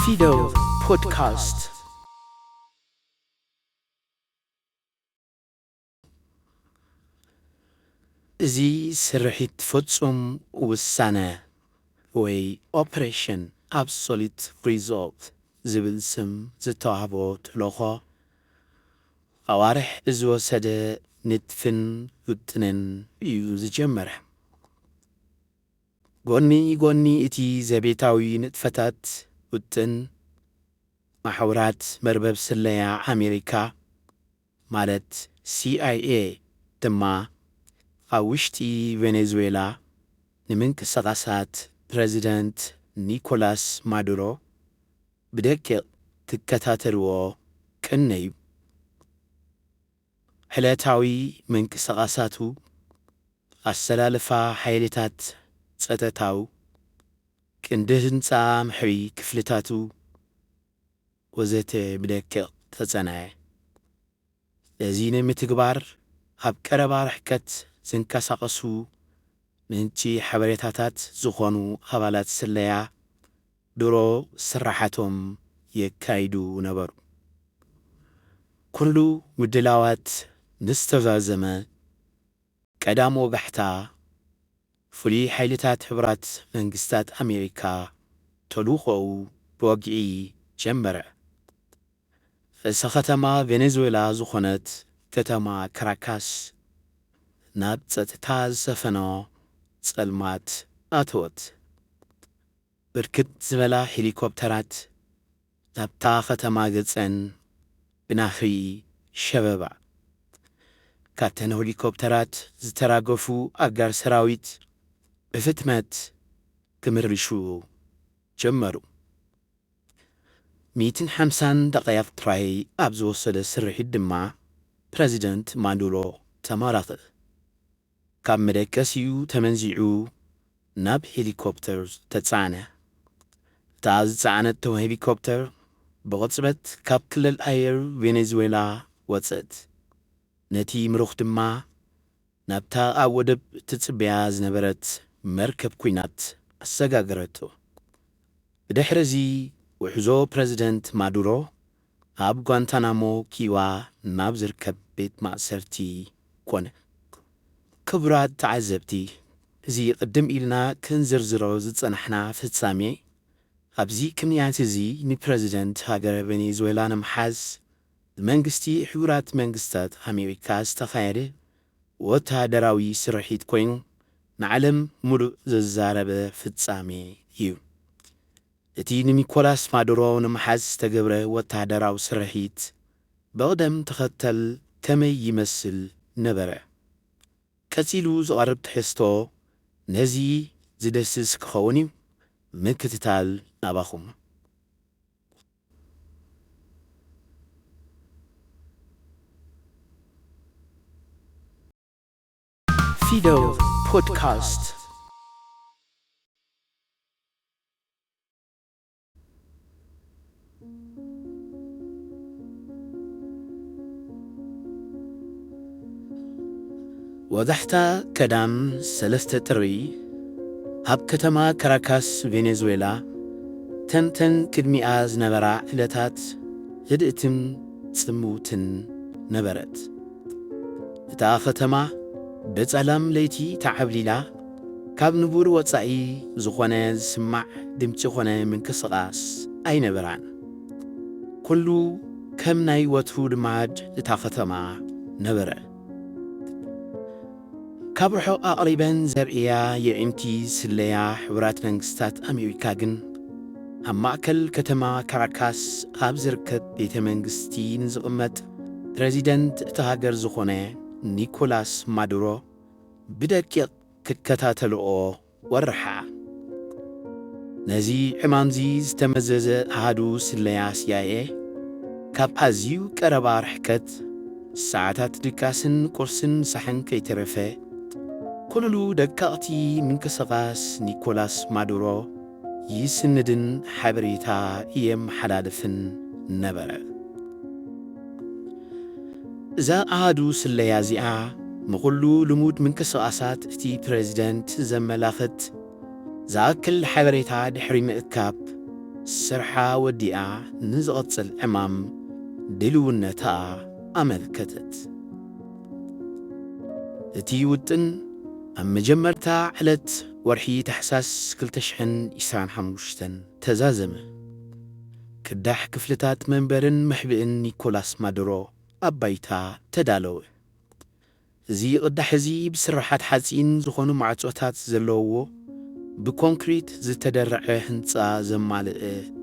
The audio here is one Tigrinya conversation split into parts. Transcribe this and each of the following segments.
ፊደል ፖድካስት። እዚ ስርሒት ፍጹም ውሳነ ወይ ኦፕሬሽን ኣብሶሉት ሪዞልቭ ዝብል ስም ዝተዋህቦ ተልእኾ፣ ኣዋርሕ ዝወሰደ ንድፍን ውጥንን እዩ ዝጀመረ። ጎኒ ጎኒ እቲ ዘቤታዊ ንጥፈታት ውጥን፣ ማሕውራት መርበብ ስለያ ኣሜሪካ፣ ማለት ሲ ኣይ ኤ፣ ድማ ኣብ ውሽጢ ቬኔዙዌላ ንምንቅስቓሳት ፕረዚደንት ኒኮላስ ማዱሮ ብደቂቕ ክከታተልዎ ቀነዩ። ዕለታዊ ምንቅስቓሳቱ፣ ኣሰላልፋ ሓይልታት ጸጥታኡ፣ ቅዲ ህንጻ ምሕዊ ክፍልታቱ ወዘተ ብደቂቕ ተጸንዐ። ነዚ ንምትግባር ኣብ ቀረባ ርሕቀት ዝንቀሳቐሱ ምንጪ ሓበሬታታት ዝኾኑ ኣባላት ስለያ ድሮ ስራሓቶም የካይዱ ነበሩ። ኩሉ ምድላዋት ምስ ተዛዘመ፣ ቀዳም ወጋሕታ፣ ፍሉይ ሓይልታት ሕቡራት መንግስታት ኣሜሪካ ተልእኾኡ ብወግዒ ጀመረ። ርእሰ ከተማ ቬኔዙዌላ ዝኾነት ከተማ ካራካስ ናብ ጸጥታ ዝሰፈኖ ጸልማት ኣተወት። ብርክት ዝበላ ሄሊኮፕተራት ናብታ ከተማ ገጸን ብናህሪ ሸበባ። ካብተን ሄሊኮፕተራት ዝተራገፉ ኣጋር ሰራዊት ብፍጥነት ክምርሹ ጀመሩ። ሚእትን ሓምሳን ደቓይቕ ጥራይ ኣብ ዝወሰደ ስርሒት ድማ፣ ፕረዚደንት ማዱሮ ተማረኸ። ካብ መደቀሲኡ ተመንዚዑ ናብ ሄሊኮፕተር ተጻዕነ። እታ ዝጸዓነቶ ሄሊኮፕተር ብቕጽበት ካብ ክልል ኣየር ቬኔዙዌላ ወጸት። ነቲ ምሩኽ ድማ ናብታ ኣብ ወደብ ትጽበያ ዝነበረት መርከብ ኲናት ኣሰጋገረቶ። ብድሕሪ እዚ፣ ውሕዞ ፕረዚደንት ማዱሮ ኣብ ጓንታናሞ ኪዩባ ናብ ዝርከብ ቤት ማእሰርቲ ኮነ። ክቡራት ተዓዘብቲ፣ እዚ ቅድም ኢልና ክንዝርዝሮ ዝጸናሕና ፍጻሜ፣ ኣብዚ ክንያት እዚ ንፕረዚደንት ሃገረ ቬኔዙዌላ ንምሓዝ ብመንግስቲ ሕቡራት መንግስታት ኣሜሪካ ዝተኻየደ ወተሃደራዊ ስርሒት ኮይኑ፣ ንዓለም ሙሉእ ዘዛረበ ፍጻሜ እዩ። እቲ ንኒኮላስ ማዱሮ ንምሓዝ ዝተገብረ ወተሃደራዊ ስርሒት ብቕደም ተኸተል ከመይ ይመስል ነበረ? ቀጺሉ ዝቐርብ ትሕዝቶ ነዚ ዝደስስ ክኸውን እዩ። ምክትታል ናባኹም። ፊደል ፖድካስት። ወጋሕታ፣ ቀዳም ሰለስተ ጥሪ፣ ኣብ ከተማ ካራካስ ቬኔዙዌላ፣ ተንተን ቅድሚኣ ዝነበራ ዕለታት ህድእትን ጽምውትን ነበረት። እታ ከተማ ብጸላም ለይቲ ተዓብሊላ፣ ካብ ንቡር ወጻኢ ዝኾነ ዝስማዕ ድምጺ ኾነ ምንቅስቓስ ኣይነበራን። ኩሉ ከም ናይ ወትሩ ልማድ እታ ከተማ ነበረ። ካብ ርሑቕ ኣቕሪበን ዘርእያ የዒንቲ ስለያ ሕቡራት መንግስታት ኣሜሪካ ግን፣ ኣብ ማእከል ከተማ ካራካስ ኣብ ዝርከብ ቤተ መንግስቲ ንዝቕመጥ ፕረዚደንት እታ ሃገር ዝኾነ ኒኮላስ ማዱሮ ብደቂቕ ክከታተልኦ ወርሓ። ነዚ ዕማምዚ ዝተመዘዘ ኣሃዱ ስለያ ሲ ኣይ ኤ፣ ካብ ኣዝዩ ቀረባ ርሕቀት፣ ሰዓታት ድቃስን ቁርስን ምሳሕን ከይተረፈ፣ ኩሉ ደቀቕቲ ምንቅስቓስ ኒኮላስ ማዱሮ ይስንድን ሓበሬታ የመሓላልፍን ነበረ። እዛ ኣሃዱ ስለያ እዚኣ፣ ንኹሉ ልሙድ ምንቅስቓሳት እቲ ፕረዚደንት ዘመላኽት ዝኣክል ሓበሬታ ድሕሪ ምእካብ፣ ስርሓ ወዲኣ ንዝቕጽል ዕማም ድልውነታ ኣመልከተት። እቲ ውጥን ኣብ መጀመርታ ዕለት ወርሒ ታሕሳስ ክልተ ሽሕን ዕስራን ሓሙሽተን ተዛዘመ። ቅዳሕ ክፍልታት መንበርን መሕብእን ኒኮላስ ማዱሮ ኣብ ባይታ ተዳለወ። እዚ ቅዳሕ እዚ ብስርሓት ሓጺን ዝኾኑ ማዕጾታት ዘለውዎ ብኮንክሪት ዝተደርዐ ህንጻ ዘማልአ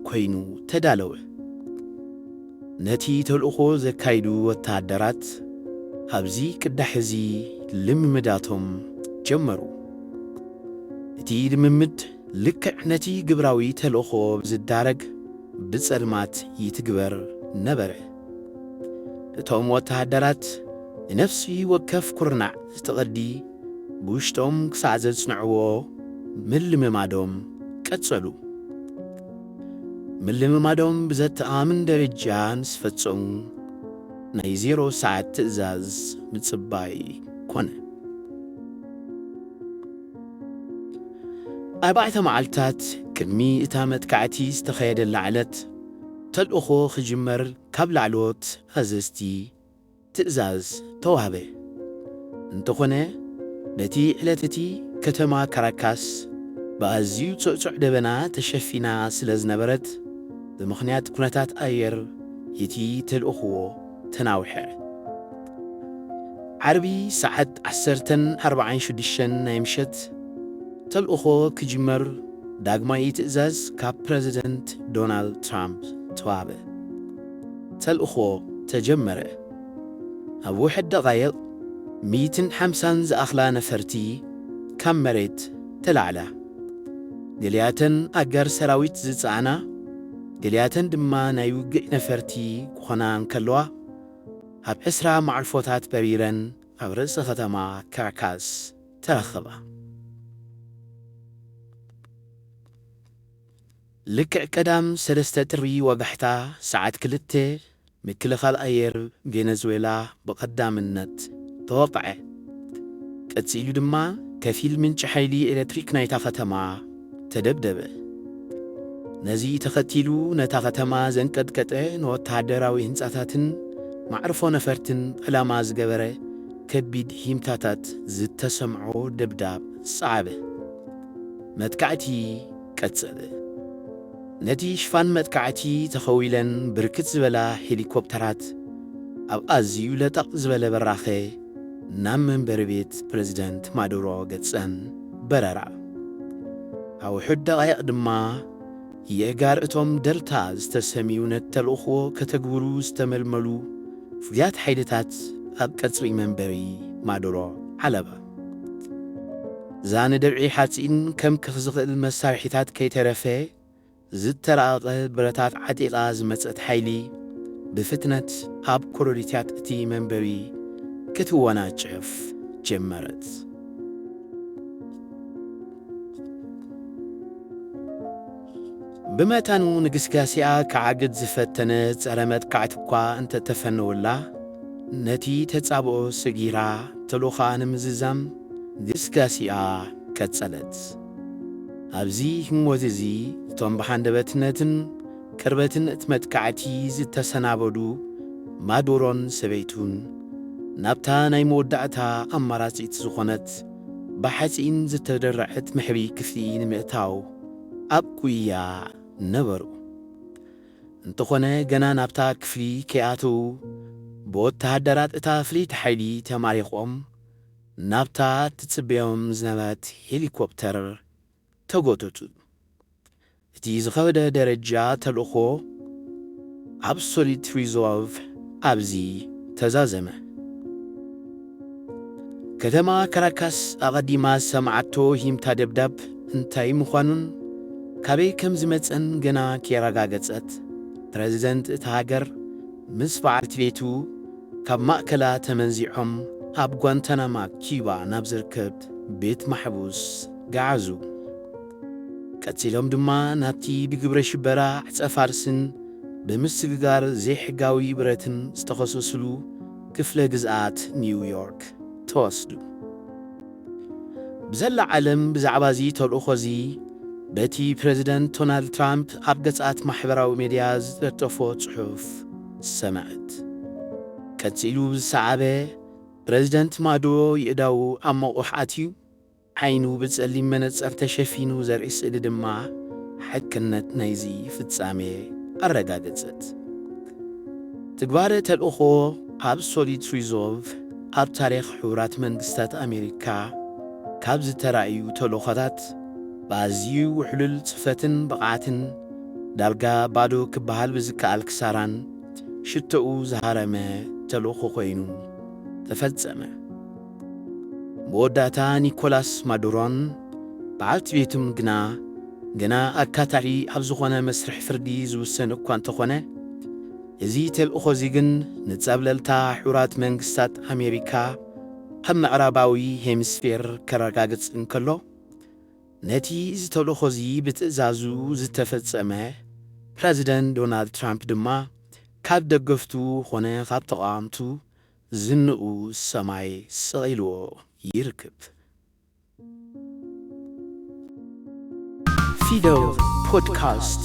ኮይኑ ተዳለወ። ነቲ ተልእኾ ዘካይዱ ወተሃደራት ኣብዚ ቅዳሕ እዚ ልምምዳቶም ጀመሩ። እቲ ልምምድ ልክዕ ነቲ ግብራዊ ተልእኾ ዝዳረግ ብጸልማት ይትግበር ነበረ። እቶም ወተሃደራት ንነፍሲ ወከፍ ኩርናዕ እቲ ቕዲ ብውሽጦም ክሳዕ ዘጽንዕዎ ምልምማዶም ቀጸሉ። ምልምማዶም ብዘተኣማምን ደረጃ ምስ ፈጸሙ፣ ናይ ዜሮ ሰዓት ትእዛዝ ምጽባይ ኮነ። ኣርባዕተ መዓልታት ቅድሚ እታ መጥቃዕቲ ዝተኻየደላ ዕለት፣ ተልእኾ ክጅመር ካብ ላዕለዎት ኣዘዝቲ ትእዛዝ ተዋህበ። እንተኾነ፣ ነቲ ዕለት እቲ ከተማ ካራካስ ብኣዝዩ ጽዕጹዕ ደበና ተሸፊና ስለ ዝነበረት፣ ብምኽንያት ኩነታት ኣየር እቲ ተልእኽዎ ተናውሐ። ዓርቢ ሰዓት ዓሰርተን ኣርባዓን ሽዱሽተን ናይ ምሸት ተልእኾ ክጅመር ዳግማይ ትእዛዝ ካብ ፕረዚደንት ዶናልድ ትራምፕ ተዋህበ። ተልእኾ ተጀመረ። ኣብ ውሑድ ደቓይቕ ሚእትን ሓምሳን ዝኣኽላ ነፈርቲ ካብ መሬት ተላዕላ። ገሊኣተን ኣጋር ሰራዊት ዝጸዓና፣ ገሊኣተን ድማ ናይ ውግእ ነፈርቲ ክኾና እንከለዋ፣ ኣብ ዕስራ መዓርፎታት በሪረን ኣብ ርእሲ ከተማ ካራካስ ተረኸባ። ልክዕ ቀዳም ሰለስተ ጥሪ ወጋሕታ ሰዓት ክልተ ምክልኻል ኣየር ቬነዝዌላ ብቐዳምነት ተወቕዐ። ቀጺሉ ድማ ከፊል ምንጪ ሓይሊ ኤሌክትሪክ ናይታ ከተማ ተደብደበ። ነዚ ተኸቲሉ ነታ ከተማ ዘንቀጥቀጠ ንወተሃደራዊ ህንጻታትን መዕርፎ ነፈርትን ዕላማ ዝገበረ ከቢድ ሂምታታት ዝተሰምዖ ደብዳብ ሰዓበ። መጥቃዕቲ ቀጸለ። ነቲ ሽፋን መጥቃዕቲ ተኸዊለን ብርክት ዝበላ ሄሊኮፕተራት ኣብ ኣዝዩ ለጠቕ ዝበለ በራኸ ናብ መንበሪ ቤት ፕረዚደንት ማዱሮ ገጸን በረራ። ኣብ ውሑድ ደቓይቕ ድማ የእጋር እቶም ደልታ ዝተሰምዩ ነቲ ተልእኾ ከተግብሩ ዝተመልመሉ ፍሉያት ሓይልታት ኣብ ቀጽሪ መንበሪ ማዱሮ ዓለባ። እዛ ንደብዒ ሓጺን ከምክኽ ዝኽእል መሳርሒታት ከይተረፈ ዝተራቐቐ ብረታት ዓጢቓ ዝመጸት ሓይሊ ብፍጥነት ኣብ ኮረዲታት እቲ መንበሪ ክትወናጨፍ ጀመረት። ብመጠኑ ንግስጋሴኣ ክዓግት ዝፈተነ ጸረ መጥቃዕቲ እኳ እንተተፈነወላ፣ ነቲ ተጻብኦ ሰጊራ ተልእኾኣ ንምዝዛም ግስጋሴኣ ቀጸለት። ኣብዚ ህሞት እዚ፣ እቶም ብሃንደበትነትን ቅርበትን እቲ መጥቃዕቲ ዝተሰናበዱ ማዱሮን ሰበይቱን፣ ናብታ ናይ መወዳእታ ኣማራጺት ዝኾነት ብሓጺን ዝተደርዐት መሕብኢ ክፍሊ ንምእታው ኣብ ጉያ ነበሩ። እንተኾነ፣ ገና ናብታ ክፍሊ ከይኣተዉ፣ ብወተሃደራት እታ ፍልይቲ ሓይሊ ተማሪኾም፣ ናብታ ትጽበዮም ዝነበረት ሄሊኮፕተር ተጎተቱ። እቲ ዝኸበደ ደረጃ ተልእኾ ኣብሶሉት ሪዞልቭ ኣብዚ ተዛዘመ። ከተማ ካራካስ ኣቐዲማ ዝሰምዓቶ ሂምታ ደብዳብ እንታይ ምዃኑን ካበይ ከም ዝመጸን ገና ከየረጋገጸት፣ ፕረዚደንት እታ ሃገር ምስ በዓልቲ ቤቱ ካብ ማእከላ ተመንዚዖም ኣብ ጓንታናማ ኪዩባ ናብ ዝርከብ ቤት ማሕቡስ ገዓዙ። ቀጺሎም ድማ ናብቲ ብግብረ ሽበራ፣ ዕጸ ፋርስን ብምስግጋር ዘይሕጋዊ ብረትን ዝተኸሰስሉ ክፍለ ግዝኣት ኒውዮርክ ተወስዱ። ብዘላ ዓለም ብዛዕባ እዚ ተልእኾ እዚ በቲ ፕረዚደንት ዶናልድ ትራምፕ ኣብ ገጻት ማሕበራዊ ሜድያ ዝለጠፎ ጽሑፍ ሰምዐት። ቀጺሉ ብዝሰዓበ፣ ፕረዚደንት ማዱሮ የእዳዉ ኣብ መቑሕ ኣትዩ፣ ዓይኑ ብጸሊም መነጸር ተሸፊኑ ዘርኢ ስእሊ ድማ ሓቅነት ናይዚ ፍጻሜ ኣረጋገጸት። ትግባረ ተልእኾ ኣብ ሶሊት ሪዞልቭ ኣብ ታሪኽ ሕቡራት መንግስታት ኣሜሪካ ካብ ዝተራእዩ ተልእኾታት ብኣዝዩ ውሕሉል ጽፈትን ብቕዓትን ዳርጋ ባዶ ክበሃል ብዝከኣል ክሳራን ሽቶኡ ዝሃረመ ተልእኾ ኮይኑ ተፈጸመ። መወዳእታ ኒኮላስ ማዱሮን በዓልቲ ቤቱን ግና ገና ኣካታዒ ኣብ ዝኾነ መስርሕ ፍርዲ ዝውሰን እኳ እንተኾነ፣ እዚ ተልእኾ እዚ ግን ንጸብለልታ ሕቡራት መንግስታት ኣሜሪካ ኣብ ምዕራባዊ ሄሚስፌር ከረጋግጽ እንከሎ፣ ነቲ እዚ ተልእኾ እዚ ብትእዛዙ ዝተፈጸመ ፕረዚደንት ዶናልድ ትራምፕ ድማ ካብ ደገፍቱ ኾነ ካብ ተቓወምቱ ዝንኡ ሰማይ ሰቒልዎ ይርከብ። ፊደል ፖድካስት።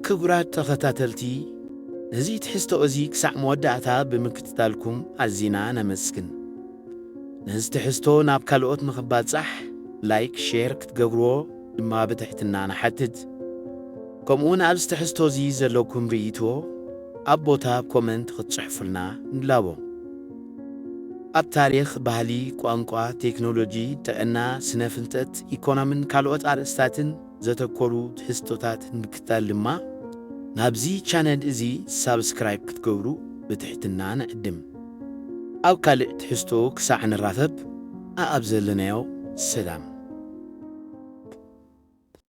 ክቡራት ተኸታተልቲ፣ ነዚ ትሕዝቶ እዚ ክሳዕ መወዳእታ ብምክትታልኩም ኣዚና ነመስግን። ነዚ ትሕዝቶ ናብ ካልኦት ንኽባጻሕ ላይክ፣ ሼር ክትገብርዎ ድማ ብትሕትና ንሓትት። ከምኡውን ኣብዚ ትሕዝቶ እዚ ዘለኩም ርእይቶ ኣብ ቦታ ኣብ ኮመንት ክትጽሕፉልና ንላቦ። ኣብ ታሪኽ፣ ባህሊ፣ ቋንቋ፣ ቴክኖሎጂ፣ ጥዕና፣ ስነ ፍልጠት፣ ኢኮኖምን ካልኦት ኣርእስታትን ዘተኮሩ ትሕዝቶታት ንምክታል ድማ ናብዚ ቻነል እዚ ሳብስክራይብ ክትገብሩ ብትሕትና ንዕድም። ኣብ ካልእ ትሕዝቶ ክሳዕ ንራኸብ ኣኣብ ዘለናዮ ሰላም።